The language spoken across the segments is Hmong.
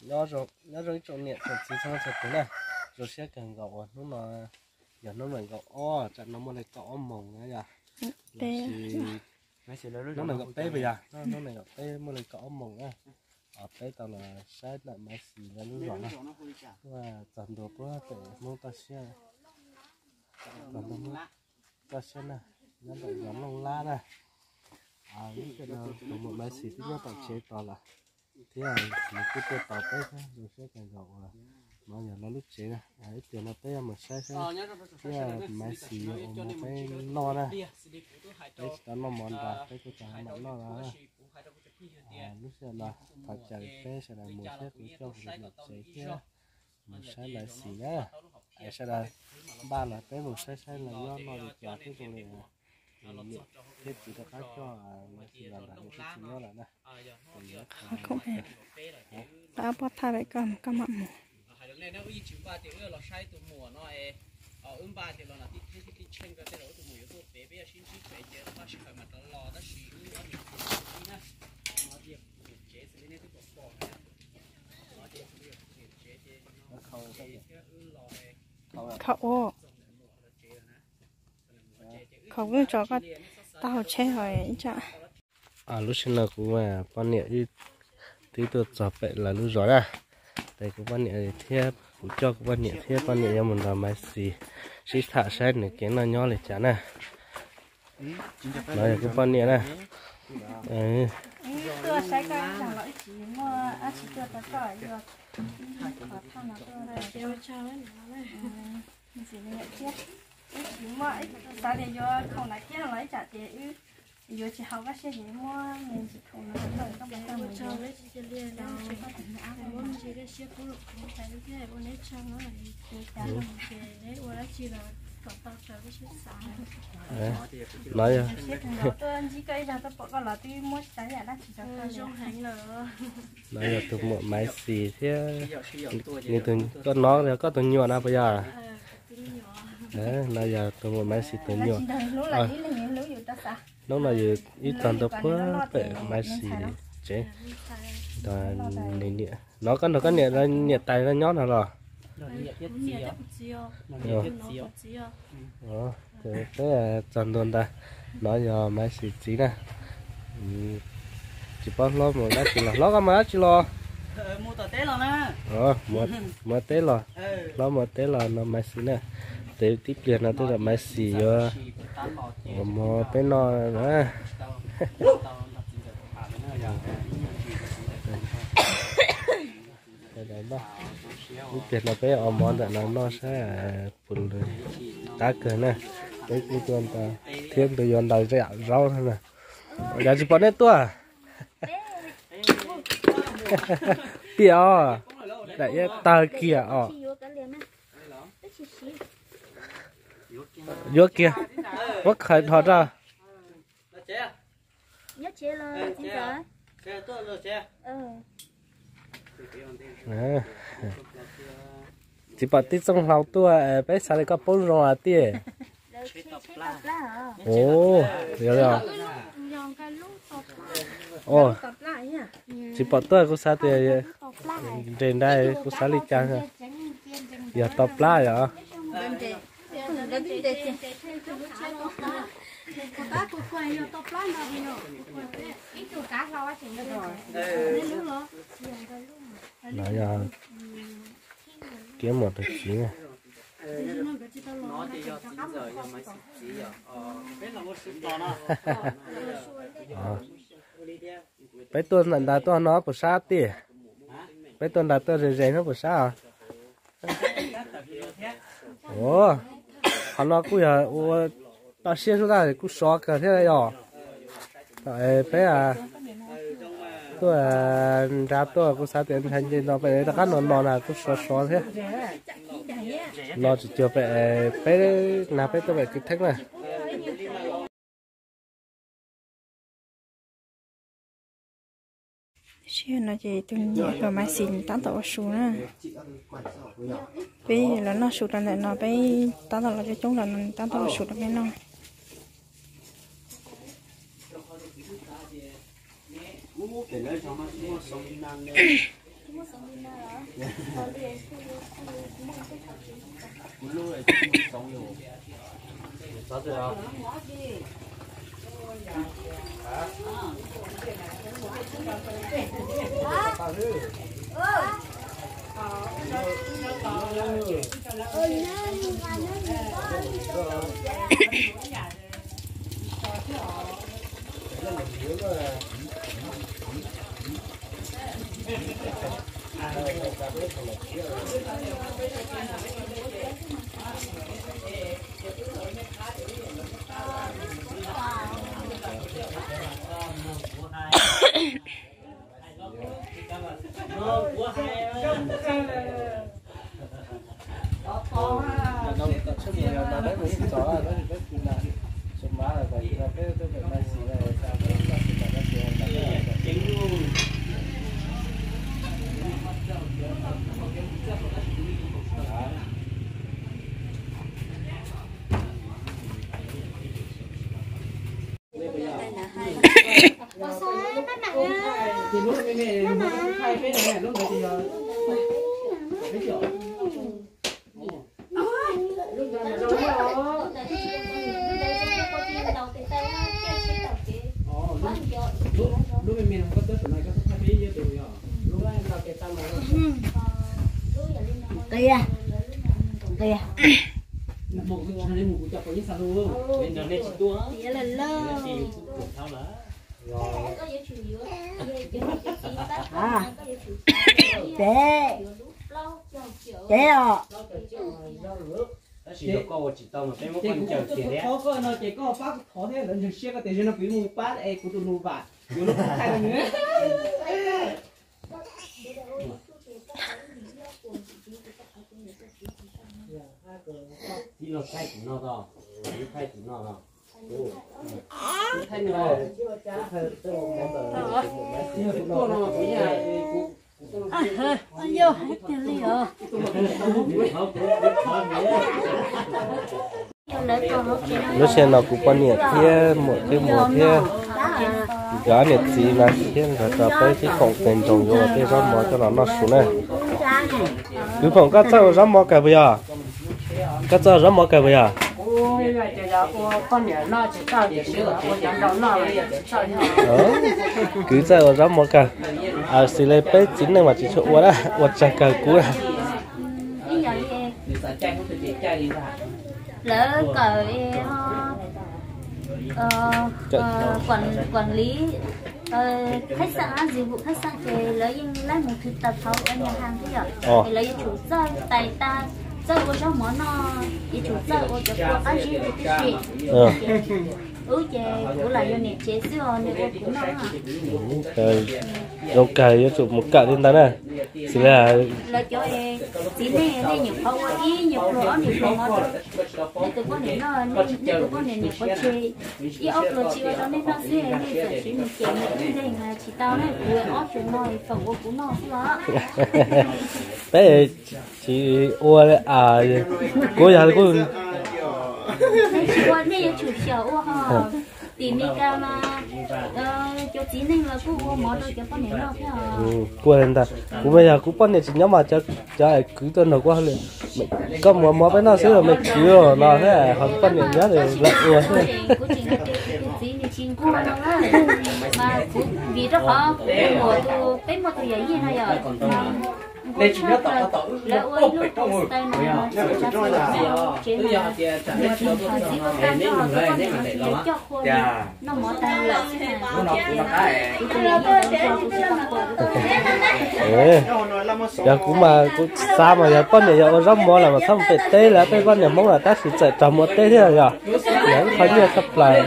Nyob zoo ib tsoom niam tsoom txiv txhua leej txhua tus na, zoo siab kawg nkaus uas hnub no yog hnub nees nkaum ob, tsam no muaj li kaum ob moos na yom. Hnub nees nkaum peb puas yog? Hnub nees nkaum peb muaj li kaum ob moos na. Peb tau los saib ntawm Maiv Xis lawv lub zos na. Tuaj txog ntua puag pem Hmoob toj siab, txog ntua Hmoob toj siab na, nyob ntawm zos Looj Lab na. Tus muam Maiv Xis twb nyob tom tsev tos lawm, thiab nws kuj tuaj tos peb thiab, zoo siab kawg nkaus uas no yog lawv lub tsev na. Ib pliag no peb yuav mus saib saib thiab Maiv Xis yuav ua mov peb noj na. Peb tsis tau noj mov nrog peb kuj tau mam noj no. Lub sij hawm no thov caw peb sawv daws mus thiab kuv coj kuv tus niam tsev thiab mus saib Maiv Xis na. Es sawv daws npaj los peb mus saib saib lawv nyob noj li cas thiab zoo li niam thiab txiv rov qab coj Maiv Xis los nrog niam thiab txiv nyob lawm na. Tau ob peb thaj pem koj, koj mam mus. Khaum ua, khaum kuj tso koj taub hau tsheb ho ib tsam. Lub sij hawm no kuv poj niam twb tuaj txog pem lawv lub zos na. Ces kuv poj niam thiab kuv coj kuv poj niam thiab poj niam yuav mus nrog Maiv Xis sib tham saib nws kev noj nyob li cas na. No yog kuv poj niam na. Tuaj saib koj ib zaug los wb tsis muaj dab tsi tuaj rau koj, yog qhov thaj no tuaj. Wb tsis muaj, xav tias yuav khoom lawm thiab los ib tsam ces wb yuav tsis haus koj siab ces muab me ntsis khoom no rau koj, koj puas tau mus yuav. No yog, tuaj ntsib koj ib zaug tuaj pom koj los twb muab tsis tau ib yam dab tsi rau koj li. No yog tus muam Maiv Xis thiab nws tus, koj no yog koj tus nyuam no puas yog? No yog tus muam Maiv Xis tus nyuam. Hnub no yus ib tog ntua puag pem Maiv Xis tsev, nrog nws niam. No koj nrog koj niam, niam tais no nyob no los? Peb txog ntua ntawd, no yog Maiv Xis txiv na. Tsis paub hlob mus dab tsi los, hlob koj mus dab tsi los? Mus teb los, hlob mus teb los no Maiv Xis na. Ces tib pliag no tej zaum Maiv Xis yuav ua mov peb noj na. Ib pliag no peb ua mov ntawm no noj saib puas qab kawg na. Peb kuj tuaj thiab ntu yuav ntaus zam zaub na. Yog tsis pom nej tuaj tiag os, daim iab tawg kiag os. Yuav kiag, muab khaws dhos rau. Tsis pom tij Txooj Hlau tuaj, peb xav li koj poob zoo tiag. Tsis pom tuaj kuv xav tias nres nra kuv xav li cas, yog to plab yom. No yog kiab muam tus txiv na. Peb tuaj nram nrad tuaj no puas sab tij? Peb tuaj nrad tuaj ze ze no puas sab os? Qhov no kuj yog ua toj siab sub tag kuj sov kawg thiab yog. Peb tuaj nrad tuaj kuv xav tias ntshai nce no pem rov qab no no na kuj sov sov thiab. No tsis cuag pem peb na, peb tuaj pem kwv theeb na. Sij hawm no ces tus niam hluas Maiv Xis tab tom ua su na. Peb los noj su rau ntawm no, peb tab tom los coob coob rau no, tab tom ua su rau peb noj. Qia, qia. Ces, ces os. Tab sis yog koj ua tsis tau mas peb muab koj ncaws kiag thiab. Koj no ces koj pab kuv thov thiab, lawv ntseeg siab koj tias zaum no kuv yuav mus pab es kuv tus nus vam yuav lub kub thaij rau nws. Tib los thaij kuv no tos, thaij kuv no tos. Lub sij hawm no kuv poj niam thiab muam twb mus thiab, nkawd niam txiv no thiab nkawd rau peb tib foom tes nroos yuav ua tej zaub mov coj los noj su na. Kwv Foom, koj txawj ua zaub mov kawg puas yog? Koj txawj ua zaub mov kawg puas yog? Kwv txawj ua zaub mov kawg, xws li peb txiv neej mas tsis tshua ua na, ua tsawg kawg kuv na. Lawv kawm quản lý khách sạn, dịch vụ khách sạn ces lawv yeej laib mus thực tập hauv ua nhà hàng thiab yom. Es lawv yuav tsum txawj tais tas, txawj ua zaub mov noj, yuav tsum txawj ua cov kua qab zib li tib si. Wb ces kuv lam yog niam tsev xwb os, nws ua kuv noj. Zoo kawg, yuav tsum mus kawm li ntawd na. Xws li lawv cov txiv neej, nej nyuam qhuav ua ib nyuag pluag ob nyuag pluag mov rau nej tus poj niam noj, nej tus poj niam nyuam qhuav tseg ib ob pluag tsis ua rau nej noj xwb, nej txawm siv mus cem nws ib leeg tsis tau na, kuv ob xyoos no Foom ua kuv noj xwb os. Peb tsis ua, kuv yog kuv. Nej tsis ua, nej yuav tsum xyaum ua ho. Tim Meskas mas cov txiv neej los kuj ua mov rau cov poj niam noj thiab os. Kuj ua li ntawd, kuv mas yog kuv poj niam tsis nyob mas cov kwv tuaj nrog kuv hauj lwm, koj mus ua mov peb noj xwb los me kwv no thiab, ho poj niam nyob lawm ua xwb. Kuv tsis nrog tias kuv tus txiv nws tsis nquag no na, mas kuv vim rau qhov kuv muam tus, peb muaj tus yawm yij no yom, nquag tshaj plaws, lawv ua ib lub homestay no, tsev no, tus txiv ua tag nrho, tus poj niam no tsis coj qhua, noj mov tag lawm xwb na. Kuv tus yawm yij ntawd nquag kuv tsis tau qhua. Yog kuv mas kuv xav mas yog poj niam yog ua zaub mov lawm mas txhob mus pem teb lawm, peb poj niam Hmoob lawm tab sis txawm raug mus ua teb thiab yog, yog ib qho nyiaj tshaj plaws.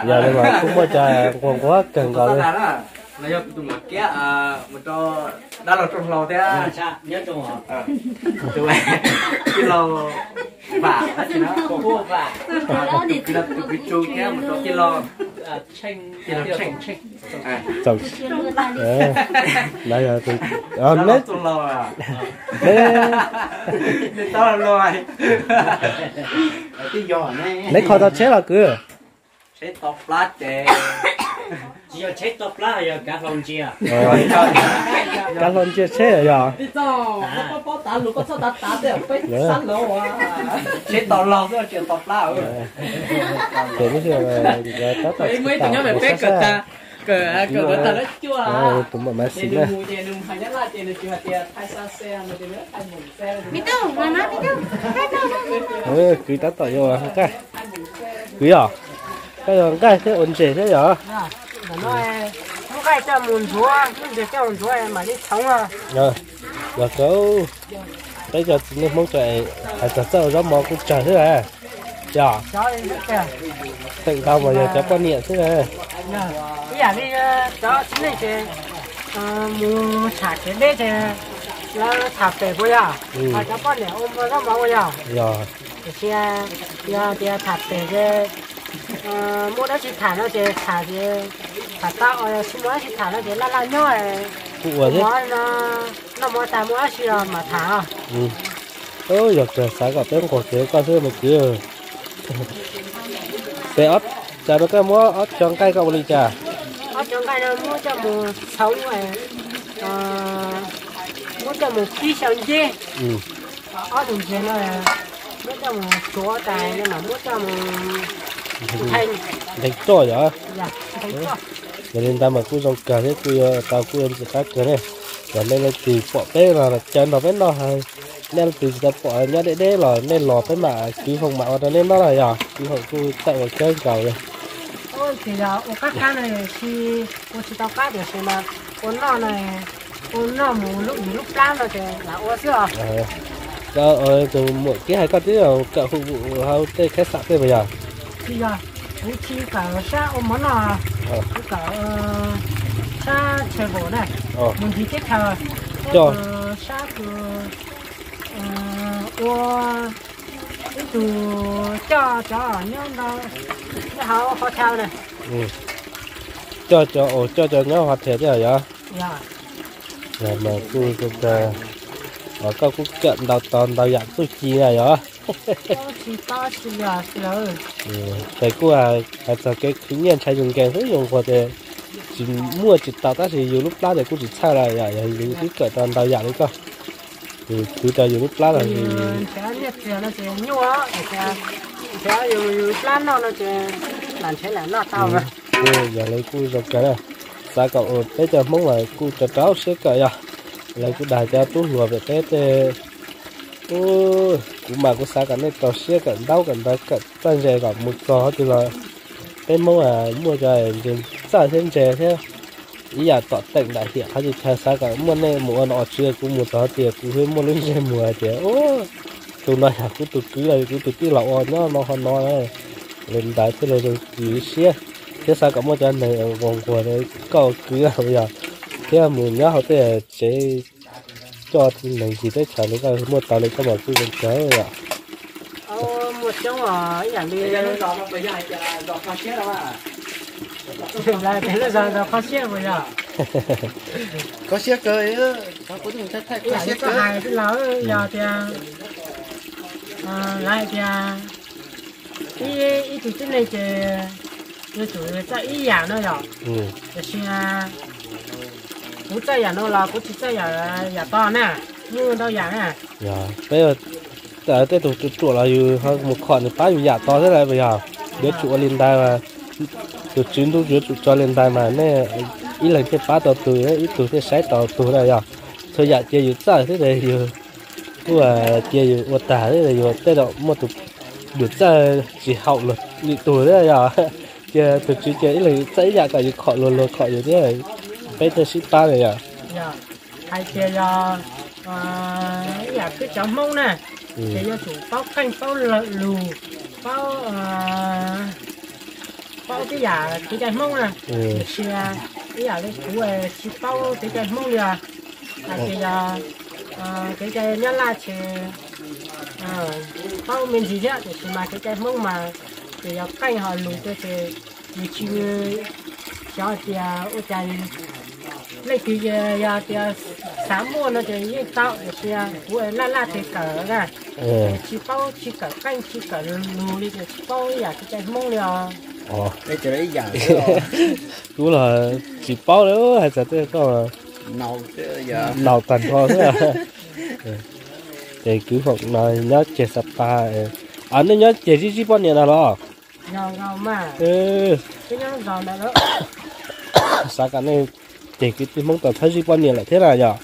Yog li mas kuv muaj cov nquag nquag kawg nkaus li. No yog kuv tus muam Kiab mus rau dab laug Rooj Hlau thiab tij laug Vam, tus kwv Tsu thiab mus rau tij laug Txaus, na yog neb, neb, neb kho tau tsheb los kwv? Tsheb to plab ces, tsis yog tsheb to plab, yog kav hlau ntsia. Kav hlau ntsia tsheb yog. Tsheb to laug xwb tsis to plab. Ces lub sij hawm nkawd tab tom tsis tas, tus mam mas xis na. Kwv tab tom yuav nqaij, kwv yog, koj yuav nqaij thiab ua ntses thiab yog? Lub nqaij coj mus ntxuav, lub ntses coj mus ntxuav mam li txhoov. Los kawg, peb cov txiv neej Hmoob cov es hais txog txawj ua zaub mov kuj tsawg xwb a. Yog, teem ntau mas yog cov poj niam xwb a. Ib yam li cov txiv neej ces mus tsham kev deb ces lawv tsham pem puas yog? Hos cov poj niam ua zaub mov puas yog? Yog. Tiam sis yog tias tham pem ces muaj dab tsi tham no ces tham, tham tau, tsis muaj dab tsi tham no ces laj laj nyob, kuj ua thiab. Noj mov tas muaj dab tsi los mam tham. Yog kawg, xav kom peb nquag kev koj xwb mas kwv. Pem ob, cas no koj muab ob cov nqaij koj ua li cas? Ob cov nqaij no muab coj mus txhoov, muab coj mus kib xyaw nceb. Ob tug ntses no muab coj mus tsuav tas mam muab coj mus nthee roj yom. Yog li ntawd mas kuj zoo kawg thiab kuj yuav tau kuj yuav ntxim qab kawg ne. Yog nej leej twg pom peb no caw nrog peb noj, nej leej twg tsis tau pom nyob deb deb los nej los peb mam kwv foom mam ua rau nej noj na yog, kwv foom kuj txawj ua kawg nkaus li. Ces yog ua qab qab no tsis, ua tsis tau qab tiam sis mas ua noj no, ua noj mus lub yus lub plab no ces lam ua xwb os. Tus muam Kib hais koj twb kawm hauv tej khaib xam tej puas yog? Tsis yog, kuv tsis kawm sab ua mov noj, kuv kawm sab travel na, mus ncig teb chaws, coj sab ua ib tug coj cov nyob hauv hotel na. Coj cov, coj cov nyob hotel thiab yog? Yog mas kuj, koj kuj kawm ntau tau ntau yam txuj ci na yog? Ces kuj hais txog kev khwv nyiaj ntshai yus nkees xwb, yus nquag tias tsis muaj tsis tau tab sis yus lub plab ces kuj tsis txhawj lawm, yog yus twb kawm tau ntau yam li koj, yus khwv tau yus lub plab los nrhiav nyiaj txiag no ces nyuaj, nrhiav yus plab noj no ces lam nrhiav lam noj tau. Yog li kuj zoo kawg na, xav kom peb cov Hmoob mas kuj rau rau siab kawm yog, lawv kuj dag cov tub hluas pem peb tej. Kuv mas kuv xav kom nej rau siab kawm ntaub kawm ntawv kawm txawj ntse kom mus txog qhov twg los peb Hmoob muaj cov ntse txawj thiab ntse thiab ib yam tom teem nram hiam qhov chaw, xav kom muaj nej mus ua nom ua tswv, kuv mus txog qhov tias kuv thiaj muaj lub ntsej muag hais tias tus no yog kuv tus kwv los kuv tus tij laug uas nyob no ho no. Li ntawd thiaj li zoo ib siab, thiab xav kom muaj cov neeg nquag nquag li koj kwv yog, thiab mus nyob hauv tej tsev coj neeg ncig teb chaws li koj muaj tau li koj mas kuj zoo kawg yom. Muaj coob os, ib yam li lawv tias lub zos kho siab puas yog? Kho siab kawg, ib yam li koj hais xwb los yog tias lawv hais tias ib, ib tug tib neeg ces yuav tsum txawj ib yam no yom. Tiam sis kuv txawj yam no los kuv tsis txawj yam, yam tod na, muaj ntau yam na. Peb tej tus ruam ruam los yus ho mus khom nws pab yus yam tod xwb las puas yog? Yuav tsum ua li ntawd, tus tswv ntuj yuav tsum tso li ntawd mas nej ib leeg thiaj pab tau tus, ib tug thiaj saib tau tus na yog. Txhua yam cia yus txawj xwb ces yus kuj cia yus ua tag xwb, yus tej zaum muaj tus yus txawj tsis haum luag li tus thiab yog. Cia tus tswv cia ib leeg txawj ib yam kom yus khom luag luag khom yus thiab, peb thiaj sib pab na yog. Hais tias yog ib yam peb cov Hmoob na, ces yuav tsum paub qeej paub lus, paub, paub tib yam kev cai Hmoob na. Tiam sis ib yam li kuv tsis paub kev cai Hmoob li os. Hais tias yog kev cai Nyab Laj ces paub me ntsis thiab, tiam sis mas kev cai Hmoob mas ces yog qeej ho lus tiag ces Nws tsis, xyov tias ua cas, leej twg yog tias xav muaj no ces yeej tau, tiam sis kuv laj laj tes kawm na, tsis paub, tsis kawm qeej tsis kawm lus li ces tsis paub ib yam kev cai Hmoob li os. Kuv los tsis paub li, hais txog tej koj naus tag nrho xwb. Ces kwv foom no nyob ceg Xab Pas, nej nyob ceg zij zij poj niam na los? Xav kom nej ceg kwv tij Hmoob tau txhob zij poj niam lawm thiab na yog?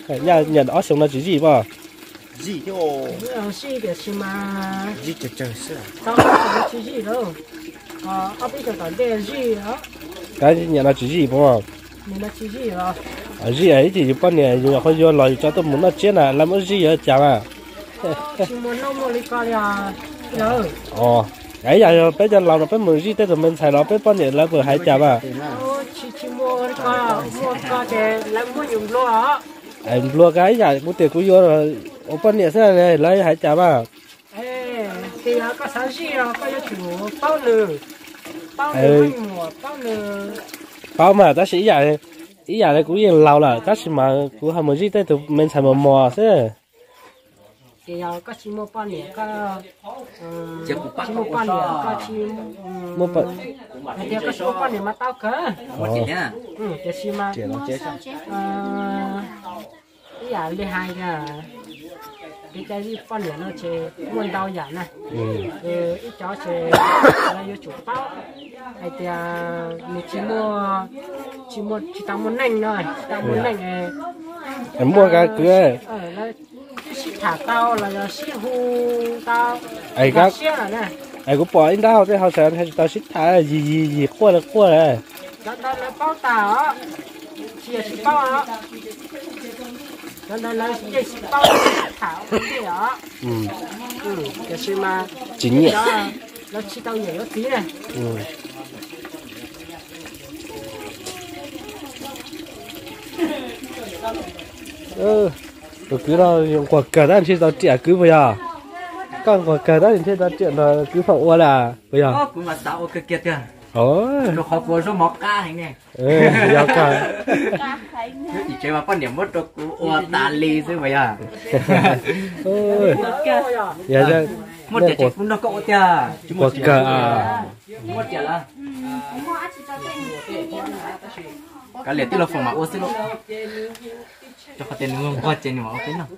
Nyaj nyiam ob xyoo no tsis zij pob? Zij tiam sis mas tsis zij lawm, ob peb xyoo tom ntej zij. Koj nyiam no tsis zij pob? Zij ib chim yus poj niam yus nyuam qhuav yuav los yus tso tuaj mus noj tsiab na, lawv muab zij yuav cas mas. Ib yam peb cov laus no peb mus zij tej tus me ntxhais los peb poj niam lawv puas hais cas mas? Nplua koj ib yam kuv tias kuv yuav ua poj niam xwb lawv hais cas mas? Paub mas tab sis ib yam, ib yam li kuv yeej laus lawm tab sis mas kuv ho mus zij tej tus me ntxhais mos mos xwb. Ces yog koj tsis muaj poj niam, koj tsis muaj poj niam, koj tsis, hais tias koj tsis muaj poj niam mas tau kawg. Tiam sis mas ib yam li hais tias kev cai zij poj niam no ces muaj ntau yam na. Ib cov ces lawv yuav tsum paub hais tias nws tsis muaj, tsis muaj, tsis tau muaj neej no, tsis tau muaj neej. Muaj kab kwv, twb sib tham tau los yog sib hu tau, nkag siab lawm na. Es kuv pom ib nrab hauv tej hauv sawv tsis tau sib tham, yig yig yig quaj li quaj lawm. Cov ntawd lawv paub tas os, tsis yog tsis paub os. Cov ntawd lawv yeej sib paub sib tham ua ke os. Tiam sis mas tsis nyiam, lawv tsis tau nyiam yuav txiv na. Tus kwv no nquag kawg tab ntshe tau riam kwv puas yog? Koj nquag kawg tab ntshe tau riam nrog kwv foom ua lawm puas yog? Yog kawg. Poj niam muab rau kuv ua tas li xwb puas yog? Muaj riam ces kuv nrog koj ua tiag. Nquag kawg. Kav liam tij laug foom mam ua xwb lauj. Rau qhov tias nws nquag ces nws mam ua peb noj.